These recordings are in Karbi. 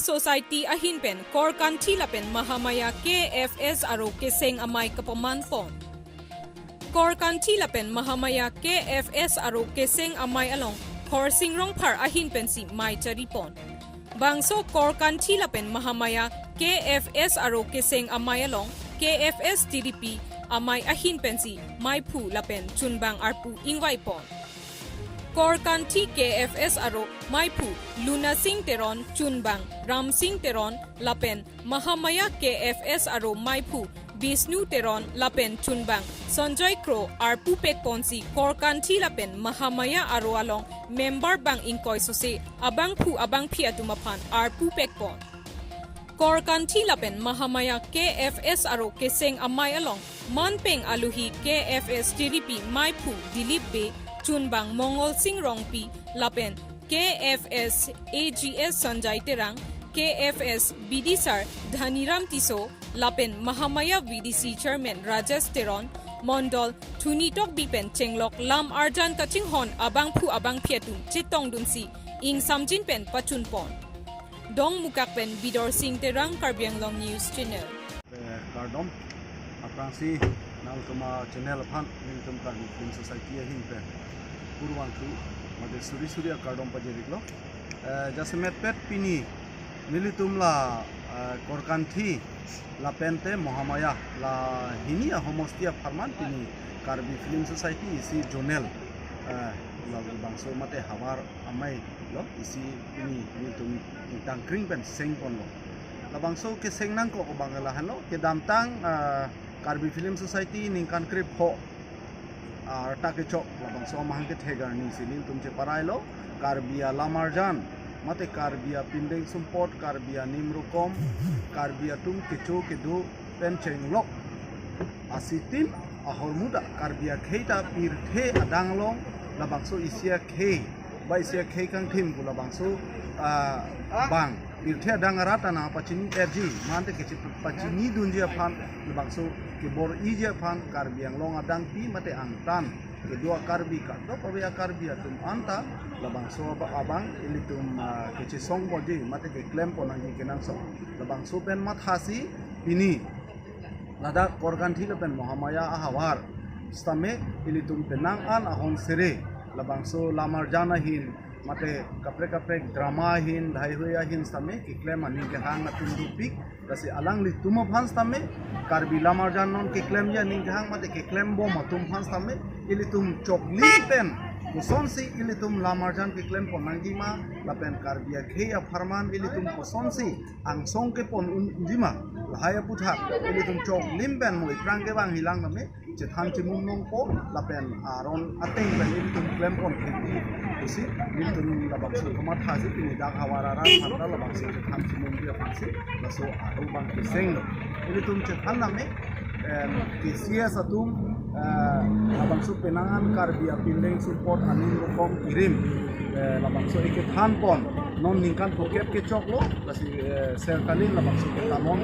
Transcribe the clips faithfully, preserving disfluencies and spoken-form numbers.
Society ahin pen Korkanthi lapen Mahamaya K F S aro keseng amei kapaman pon. Korkanthi lapen Mahamaya K F S aro keseng amei along Khorsing Rongphar ahin pensi mei chari pon. Bangso Korkanthi lapen Mahamaya K F S aro keseng amei along K F S T D P amei ahin pensi meiphu lapen chunbang arpu ingvai pon. Korkanthi K F S aro meiphu Luna Sing Teron, chunbang Ram Sing Teron lapen Mahamaya K F S aro meiphu Bishnu Teron lapen chunbang Sanjoy Kro arpu pek ponsi Korkanthi lapen Mahamaya aro along member bang ingkoi sose abangphu abangphi atum aphan arpu pek pon. Korkanthi lapen Mahamaya K F S aro keseng amei along manpeng aluhi K F S T D P meiphu Dilip Bey, chunbang Mongol Sing Rongpi lapen K F S A G S Sanjay Terang, K F S B D sir Dhaniram Tisso lapen Mahamaya V D C Chairman Rajesh Teron, Mondol Thuni Tokbi pen chenglok lam arjan kachinghon abangphu abangphi atum chetongdunsi ingsamjin pen pachun pon. Dongmukak pen Bidor Sing Terang, Karbi Anglong News Channel. Eh, kardom, aphrangsi nangtum achannel aphan, nelitum Karbi Film Society ahin pen purvangthu mate suri suri akardom pajir-iklo. Eh, jasemet pet pini nelitum la, eh, Korkanthi lapente Mahamaya la hini ahomosti apharman pini Karbi Film Society isi zonal, eh, labangso mate havar amei lo isi pini nelitum ingtangkring pen seng ponlo. Labangso keseng nangkok abang lahenlo, kedamtang, eh, Karbi Film Society ningkan krepho arta kechok labangso amahang kethek arnisi nelitum cheparailo, Karbi alamarjan mate Karbi apindeng sumpot, Karbi anim rokom, Karbi atum kecho kedo pen chenglok asitin ahormu ta Karbi akhei ta pirthe adang along labangso isi akhei ba isi akhei kangthim pu labangso, ah, bang pirthe adang arat ta nangpachini-etji mate kachepachinidunji aphan labangso kebor-iji aphan Karbi Anglong adangpi mate angtan kedo a-Karbi kadokave a-Karbi atum anta labangso aba-, abang ilitum, ah, kachesong ponji mate keklem pon nangji kenangsot. Labangso pen mathasi pini ladak Korkanthi lapen Mahamaya ahavar sitame ilitum penang an ahon sere labangso lamarjan ahin mate kaprek kaprek drama ahin, dhaihui ahin sitame keklem aning kehang atum dopik. Lasi alanglitum aphan sitame Karbi lamarjan non keklemji aning kehang mate keklembom atum aphan sitame ilitum choklim pen kosonsi ilitum lamarjan keklem pon nangjima lapen Karbi akhei apharman ilitum kosonsi angsong kepon unjima, lahai aputhak ilitum choklim pen mo iphrang kevang hilang tame chethan chimum nangpo lapen aron ateng pen ilitum klem pon khiti pusi ilitum labangso kamathasi pini dak havar arat aphan ta labangso chethan chimumji aphansi laso aru bang kesenglo. Ilitum chethan nangme, em, K C S atum, eh, labangso penang an Karbi apindeng sumpot anim rokom kirim, eh, labangso ikethan pon non ningkan phokep kechoklo, lasi, eh, sertalin labangso ketalon.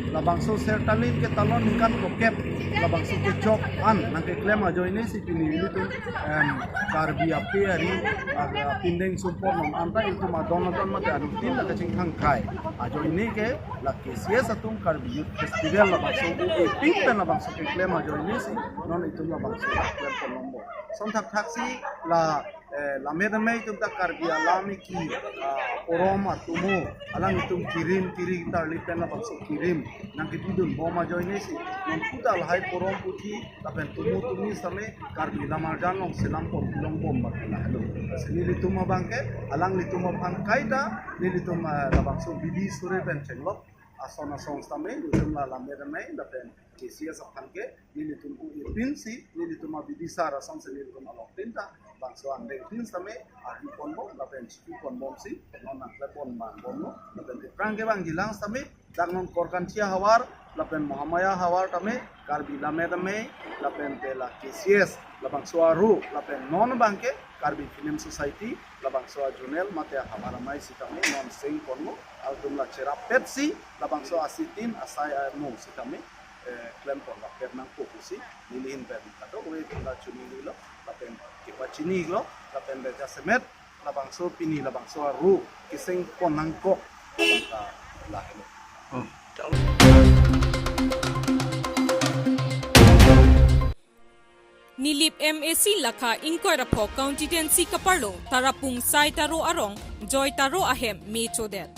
Labangso sertalin ketalon ningkan phokep labangso kechok an nangkeklem ajoinesi pini ilitum, em, Karbi ape ari, ah, pindeng sumpot non anta ilitum adon adon mate anutin la kachingthang kai. Ajoine ke la K C S atum Karbi Youth Festival labangso epik pen labangso keklem ajoinesi non itum labangso keklem pon nombor. Sonthak thaksi la, eh, lammet amei atum ta Karbi alam iki, ah, porom atomo, alanglitum kirim kiri tarli pen labangso kirim nangkepidunbom ajoinesi non puta lahai porom puthi lapen tumu tumi sitame Karbi lamarjan along selam pon pilongbom bang lahelo. Lasi nelitum abangke alanglitum aphan kaita nelitum, ah, labangso bidi sore pen chenglok ason asong sitame nelitum la lammet amei lapen K C S aphan ke nelitum u-ipinsi nelitum abidi sar asonsi nelitum along pinta bangso angdeng pin sitame ardi ponbom lapen chiki ponbomsi non nangklem pon mangbomlo lapen iphrang kevang jilang sitame dak non Korkanthi ahavar lapen Mahamaya ahavar tame Karbi lammet amei lapen te la K C S labangso aru lapen non abangke Karbi Film Society labangso a-zonal mate ahavar amei sitame non seng ponlo, altum la cherap petsi labangso asitin asai ano sitame, eh, klem pon rapet nangpo pusi neli ahin pen kadokave atum ta choningri lo lapen kepachini-iklo lapen te jasemet labangso pini labangso aru keseng pon nangkok Nilip M A C lakha ingkoi ra pho constituency kaparlo Tarapung Sai Taro arong Joy Taro ahem me chodet.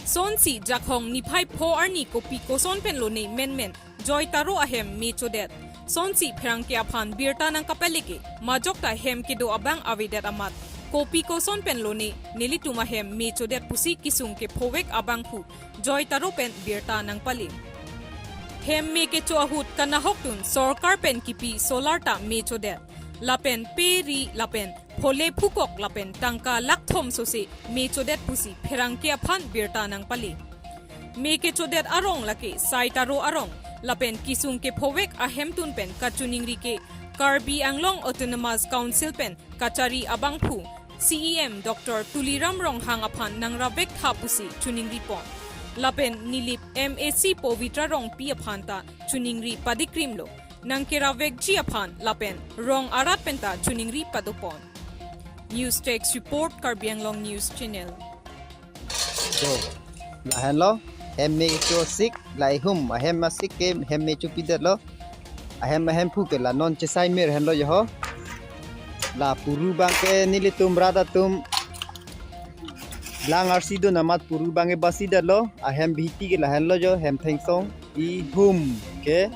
Sonsi Jakhong niphai pho arni kopi koson pen lone menmen Joy Taro ahem me chodet. Sonsi pherangke aphan birta nangkapale ke majok ta hem kedo abang avedet amat kopi koson pen lone nelitum ahem me chodet pusi kesung kephovek abangphu Joy Taro pen birta nangpale. Hem me kecho ahut kanahok tun sorkar pen kipi solar ta me chodet. Lapen pe ri lapen phole phukok lapen tangka lakh thom sose me chodet pusi pherangke aphan birta nangpale. Me kechodet arong lake Sai Taro arong lapen kesung kephovek ahemtun pen kachiningri ke Karbi Anglong Autonomous Council pen kachari abangphu C E M Doctor Tuliram Ronghang aphan nangravek tha pusi chiningripon. Lapen Nilip M A C Pavitra Rongpi aphan ta chiningri padikrimlo. Nangkeravekji aphan lapen rong arat pen ta chiningri padopon. News Desk Report, Karbi Anglong News Channel. Jo, lahenlo, hem me kecho asik, lahai hum ahem asik ke hem me chopidetlo. Ahem ahemphu ke la non chesai mer henlo jo ho. La puru abang ke nelitum rat atum lang arsi dun amat puru abang ke basidetlo. Ahem bihiti ke lahenlo jo, hem thengsong ihum ke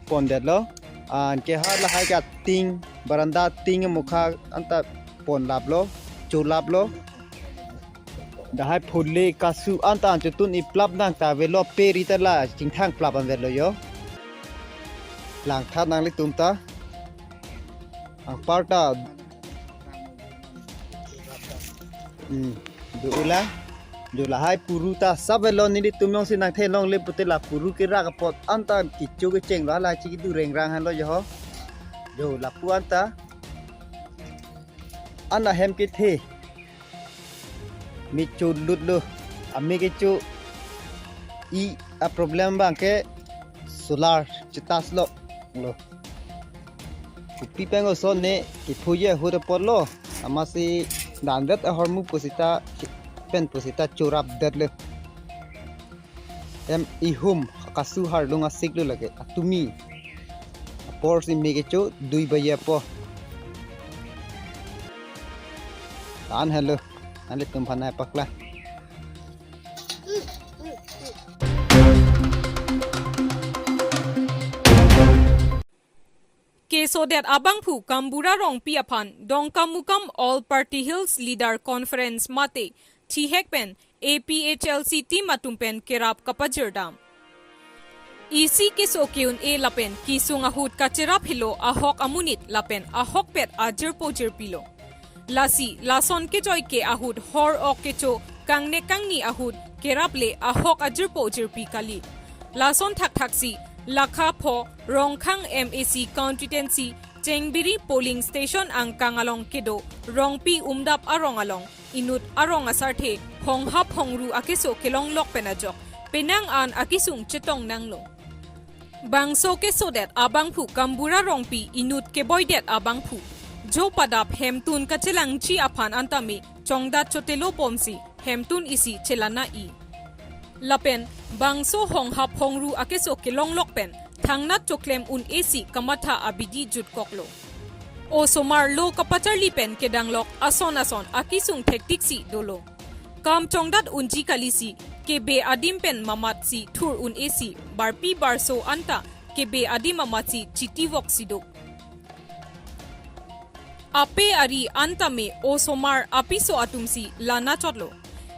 pondetlo. Anke ha lahai ke ating, baranda ating mukha anta ponlaplo, cholaplo. Lahai phule kasu anta anchotun iplap nang ta avelo, pe ri ta la chingthang plap an avelo jo. Langtha nanglitum ta. Anparta. Hmm. Do ula. Jo lahai puru ta sab avelo, nelitum jongsi nangthelongle pute la puru kerak apot anta kecho kechenglo, hala chiki du rengrang henlo jo ho. Jo lapu anta. An ahem kethe me cholutlo, ame kecho i a problem abang ke solar chetas lo lo. Kopi pen koson ne kephoye ahut apotlo, amatsi dandet ahormu pusita pen pusita chorapdetlo. Hem ihum kasu harlung asiklo lake atumi. Apor si me kecho dui baje apo. Tan helo, nanglitum aphan nangpaklang. Kesodet abangphu Kambura Rongpi aphan Dongkamukam All Party Hills Leader Conference mate thihek pen A P H L C team atum pen kerap kapajirdam. Isi keso ke-un-e lapen kesung ahut kacherap helo ahok amonit lapen ahokpet ajirpo jirpilo. Lasi lason kejoi ke ahut hor ok kecho kangne kangni ahut kerap le ahok ajirpo jirpi kali. Lason thakthaksi lakha pho Rongkhang M A C constituency Chengbiri polling station angkang along kedo Rongpi Umdap arong along inut arong asarthe honghap hongru akeso kelonglok pen ajok penang an akesung chetong nanglo. Bangso kesodet abangphu Kambura Rongpi inut keboidet abangphu. Jo padap hemtun kachelangji aphan antame chongdat chotelo bomsi hemtun isi chelana i. Lapen bangso honghap hongru akeso kelonglok pen thangnat choklem un-e si kamatha abidi jutkoklo. Osomar lo kapacharli pen kedanglok ason ason akesung thektiksi dolo. Kam chongdat unji kalisi kebe adim pen mamatsi thur un-e si barpi barso anta kebe adim amatsi chitivoksi do. Ape ari antame osomar apiso atumsi lana chotlo.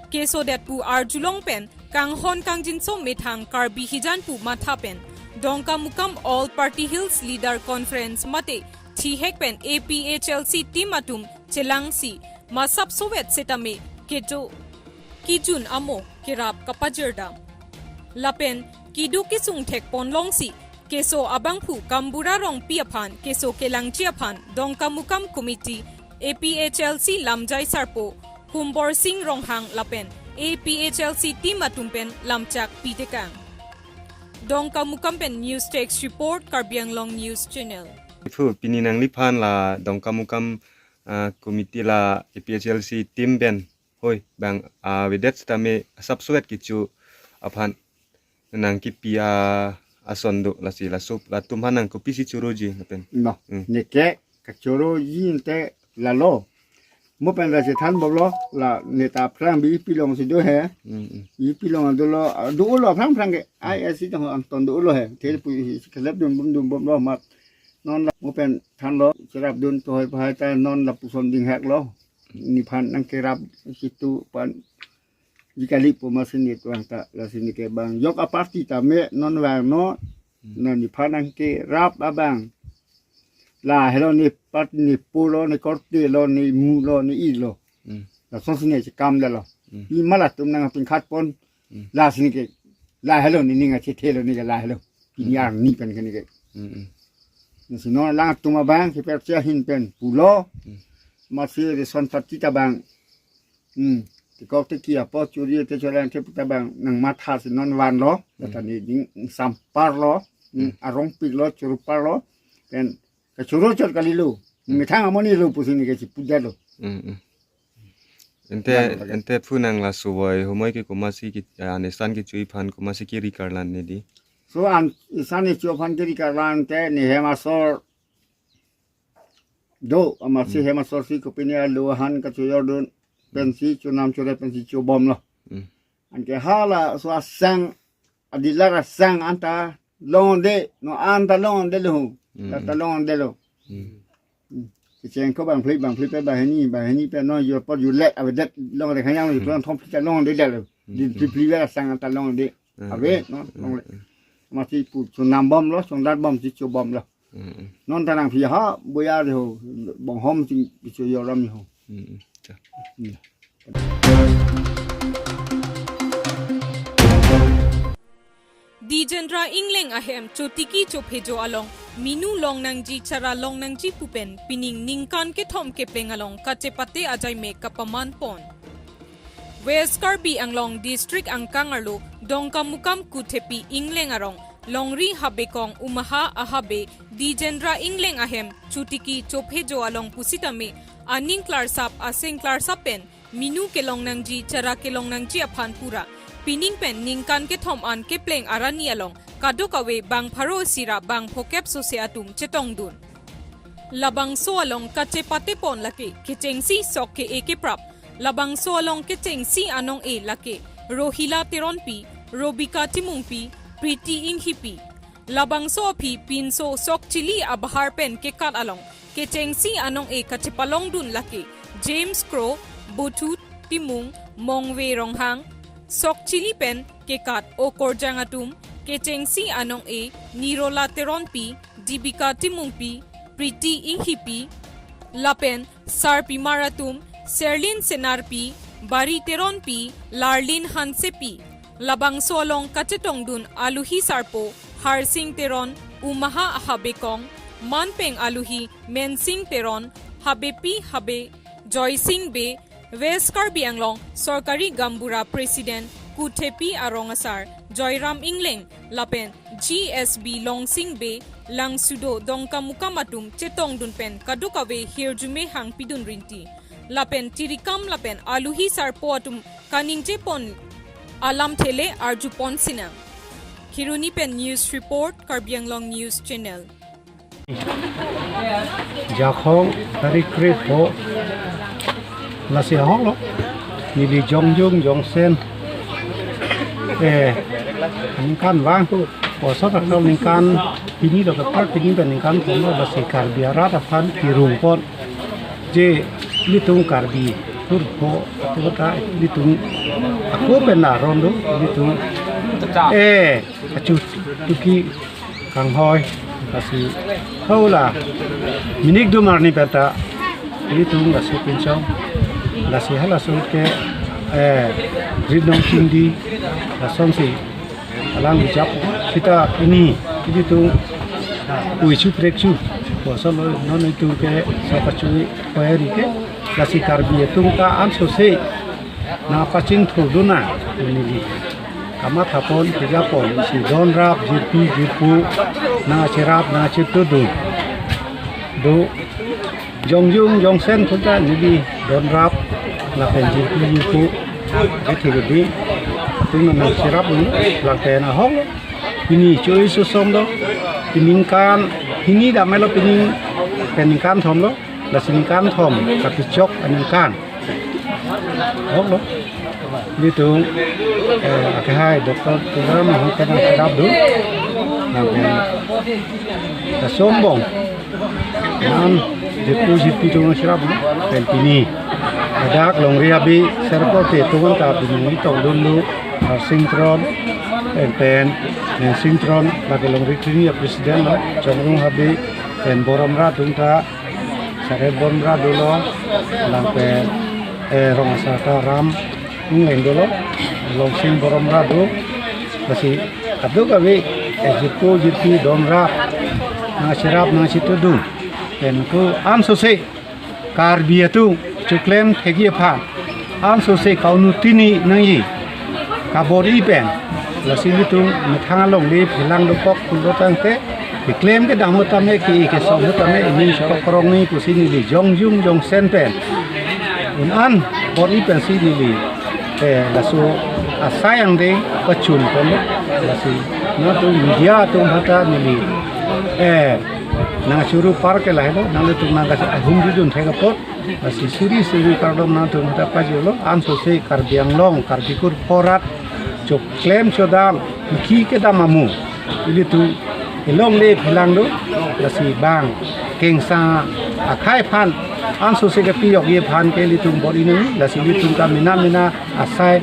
Kesodet pu arjulong pen kanghon kangjinso methang Karbi hijan pu matha pen Dongkamukam All Party Hills Leader Conference mate thihek pen A P H L C team atum chelangsi masap sovet setame kecho kejun amo kerap kapajirdam. Lapen kedo kesung thekpon longsi keso abangphu Kambura Rongpi aphan keso kelangji aphan Dongkamukam Committee A P H L C lamjai sarpo Humbor Sing Ronghang lapen A P H L C team atum pen lamchak pitekang. Dongkamukam pen News Desk Report, Karbi Anglong News Channel. Iphu, pini nangliphan la Dongkamukam, ah, committee la A P H L C team pen Hoi, bang, ah, avedet sitame asapso vet kecho aphan nangkipi, ah, ason do lasi laso latum aphan nang kopisi choroji lapen. No, Hmm. neke kachoroji ante lalo. Mo pen lasi thanbomlo, la neta aphrang B J P along si do he. Hmm, hmm. B J P along dolo, dolo aphrang aphrang ke. Ai asi tang anton dolo he. Thil pu si kelep dunbom dunbomlo mat. Non la mo pen thanlo, cherapdun tohoi pahai ta non lapuson dinghaklo. Nephan nangkerap situ pan ji kali pu masi ne tuang ta lasi neke bang yok aparty tame non vangnon. Hmm. Non nephan nangkerap abang. Lahelo ne party ne pulo ne korte lo ne mulo ne ilo. Hmm. Lasonsi ne chekam dalo. Hmm. Pi ma latum nangpingkhat pon. Hmm. Lasi neke lahelo ne ning achethelo neke lahelo. Pini Hmm. arni pen ke neke. Hmm, hmm. Lasi non alangtum abang kepercaya ahin pen pulo. Hmm. Masi ration party ta bang. Hmm. Tekok teki apo chori te chori ante puta bang nangmatha si non vanlo. Hmm. Lata ne ding samparlo. Hmm. Hmm. Arongpiklo, choroparlo. Pen kachoro chot kalilo. Hmm. Methang amonit lo pusi neke chipudalo. Hmm, hmm. Ante, Bang, bang. ante phu nang laso voi homoi ke komatsi ke, ah, anesan kecho aphan komatsi kiri karlan ne di. So an, anesan kecho aphan kiri karlan te ne hem asor do, amatsi Hmm. hem asor si kopine alo ahan kachojordun pensi chonam chore pensi chobomlo. Hmm. Anke hala so asang, adilar asang anta longde, non anta longdelo. Hmm. Anta longdelo. Hmm. Hmm. Kecheng ko bangphli, bangphli pen banghini, banghini pen non jor apor jor let avedet longde khanyang Hmm. jor thom phli ta longdedelo. Hmm. Di phli phli asang anta longde. Hmm. Ave, non, Hmm. longde. Masi pu chonambomlo, chondatbom si chobomlo. Hmm. Non ta nangphi ha, boya ho, bonghom si chojorlam ho. Hmm. Cha. Hmm. Dijendra Engleng ahem chotiki chophejo along minu longnangji chara longnangji pu pen pining ningkan kethom kepleng along kachepate ajaime kapaman pon. West Karbi Anglong District angkang arlo Dongkamukam Kuthepi Engleng arong Longri Habekong Umaha Ahabe Dijendra Engleng ahem chotiki chophejo along pusitame aning klarsap aseng klarsap pen minu kelongnangji chara kelongnangji aphan pura pining pen ningkan kethom an kepleng arani along kadokave bang pharo isi ra bang phokep sose atum chetongdun. Labangso along kachepate pon lake kechengsi sok ke-e keprap. Labangso along kechengsi anong-e lake Rohila Teronpi, Robika Timungpi, Priti Inghipi. Labangso aphi pinso sok chili abahar pen kekat along kechengsi anong-e kachepalongdun lake James Kro, Bothu Timung, Mongve Ronghang. Sok chili pen kekat okorjang atum kechengsi anong-e Nirola Teronpi, Dibika Timungpi, Priti Inghipi, lapen sarpimar atum Serlin Senarpi, Bari Teronpi, Larlin Hansepi. Labangso along kachetongdun aluhi sarpo Harsing Teron, Umaha Habekong, manpeng aluhi Mensing Teron, Habepi Habe, Joysing Bey, West Karbi Anglong Sorkari Gaonbura President Kuthepi arong asar Joyram Engleng lapen G S B Longsing Bey, Langsudo Dongkamukam atum chetongdun pen kadokave hirjume hangpidun rinti. Lapen tirikam lapen aluhi sarpo atum kaningje pon alamthe le arju pon sinang. Kheroni pen news report, Karbi Anglong News Channel. Jakhong tarik krepho lasi ahoklo. Neli jongjung jongsen, eh, ningkan vang. Bosor akal ningkan pini do kepar pini pen ningkan pon lasi Karbi arat aphan kirung pon. Je ilitum Karbi purpo kota ilitum ako pen aron do ilitum. Eh, achu tuki kanghoi, lasi hola minik dum arni pen ta ilitum lasi pinchong, lasi halaso ke, eh, rit nong chingdi, lasonsi alang bijap sita pini ilitum ui chu prek chu bosor lo non itum ke sapa chu koyari ke, lasi Karbi atum ta ansose nangpachingthurdun nang neli kamatha pon pija pon si donrap jirpi jirpo nangcherap nangchirtudun do jongjung jongsen kota neli donrap Lapen jirpi jirpo, eh, thik di, atum nang cherap dun, lapen ahok lo. Pini choi sosong do, peningkan hini dam-et lo, pini peningkan thom lo, lasi ningkan thom kapachok aningkan. Ahok lo. Ilitum, eh, akehai Doctor Tuliram ahut ke nang cherap dun. Lapen, eh, sombong. An, jirpo jirpi atum nang cherap dun. Pen pini. Ladak longri abi serpo te atum ta pini tongdun lo. Harsing Teron, pen, pen, Nensing Teron, lake longri krini a-president lo, Chongrung Habe, pen Borom Ra atum ta, Saret Borom Ra dolo, lapen, eh, rong asar ta Ram Ingleng dolo, Longsing Borom Ra do, lasi kadokave, eh, jirpo jirpi dom rap, nang cherap nang chetudun, pen ko ansose, Karbi atum choklem thekji aphan ansose kaunuti ni nangji kabor-i pen, lasi ilitum methang along le phelang dokok pulo tangte, keklem kedam ahut tame, ke-e keso ahut tame, ening chorok korong ni pusi neli jongjung jongsen pen un-an bor-i pensi neli, eh, laso asai angdeng pachun pen, lasi nangtum media atum aphanta neli, eh, nang churu par ke lahelo, nanglitum nang kasi ahum jujun thek apot, lasi suri suri kardom nangtum aphanta pajirlo, ansose Karbi Anglong, Karbi Kurpho Rat, choklem chodam, hiki kedam amu, ilitum elong le phelang do, lasi bang, kengsa akhai aphan, ansose kepiyokji aphan ke ilitum bor-i nang, lasi ilitum ta mena mena asai,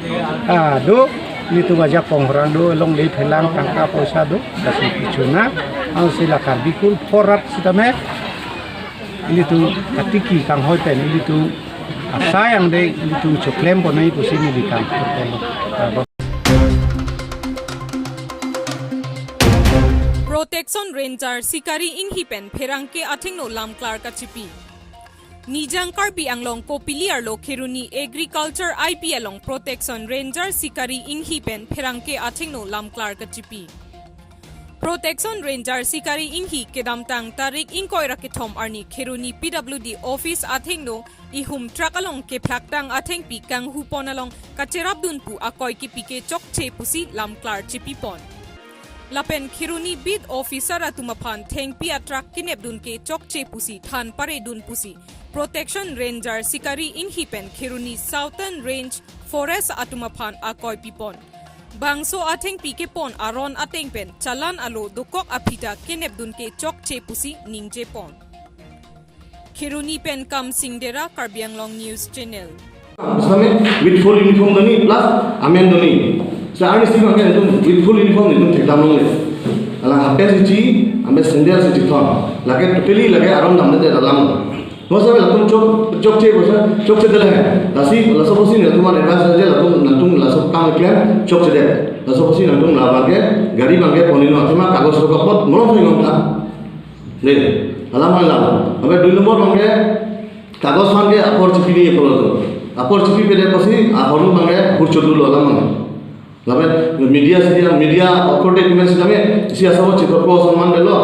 ah, do, ilitum ajakong horang do, elong le phelang tangka poisa do, lasi pichuna, ansose la Karbi Kurpho Rat sitame, ilitum katiki kanghoi pen, ilitum asai angdeng, ilitum choklem ponai pusi neli kan. Protection Ranger Sikari Inghi pen pherangke athengno lamklar kachipi. Nijang Karbi Anglong Kopili arlo Kheroni Agriculture I P along Protection Ranger Sikari Inghi pen pherangke athengno lamklar kachipi. Protection Ranger Sikari Inghi kedamtang tarik ingkoi ra kethom arni Kheroni P W D office athengno ihum truck along kephlaktang athengpi kanghu pon along kacherap dun pu akoi kipi ke chokche pusi lamklar chipi pon. Lapen Kheroni beat officer atum aphan thengpi a-truck kenep dun ke chokche pusi than pare dun pusi Protection Ranger Sikari Inghi pen Kheroni Southern Range Forest atum aphan akoi pipon. Bangso athengpi kepon aron ateng pen challan alo dokok aphi ta kenep dun ke chokche pusi ningje pon. Kheroni pen Kamsing Dera, Karbi Anglong News Channel. Same with full uniform doni plus amen doni. Sa arni si bangke itum with full uniform itum thekdam longle. Ala half pant si chi, ambe sandal si chithon. Lake totally lake aron damde alam. Mo same latum chok, chokche bosa, chokche dele. Lasi, laso pusi nangtum advice je latum, nangtum laso kam klem chokche de. Laso pusi nangtum la bangke, gari bangke ponino athema kagos rok apot, morom thoi ngom tha. Ne, alam alam. Ambe dui nombor bangke, kagos bangke apor chipi ni apor tu. Apor chipi pede pusi, ahormu bangke, hur chodu lo alam bangke. Lapen media si dia, media apor de kumen si kami, si asabo chikor ko asonman delo.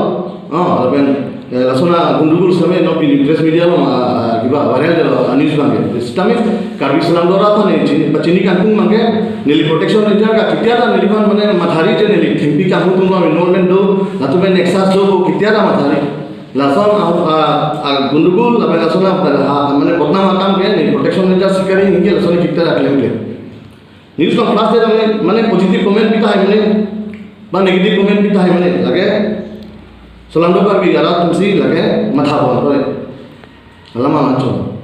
Oh, lapen, eh, lasona gundugul same no pini press media lo, ah, ah, kiba viral delo, ah, news bangke. Sitame Karbi Salam Dora aphan ne chini, pachini kangtung bangke, neli Protection Ranger ka ketia ta neliphan mane mathari je neli thengpi kanghu atum lo involvement do, latum pen nexus do, ketia ta mathari. Lason, ah, ah, ah, gundugul, lapen lasona, ah, mane bodnam akam ke, neli Protection Ranger Sikari Inghi ke lason ketia ta klem klem. News along flash de mane, mane positive comment pi tahai mane, ba negative comment pi tahai mane, lake Salam Dora Karbi arat atum si lake matha pon pore. Alam alam chon.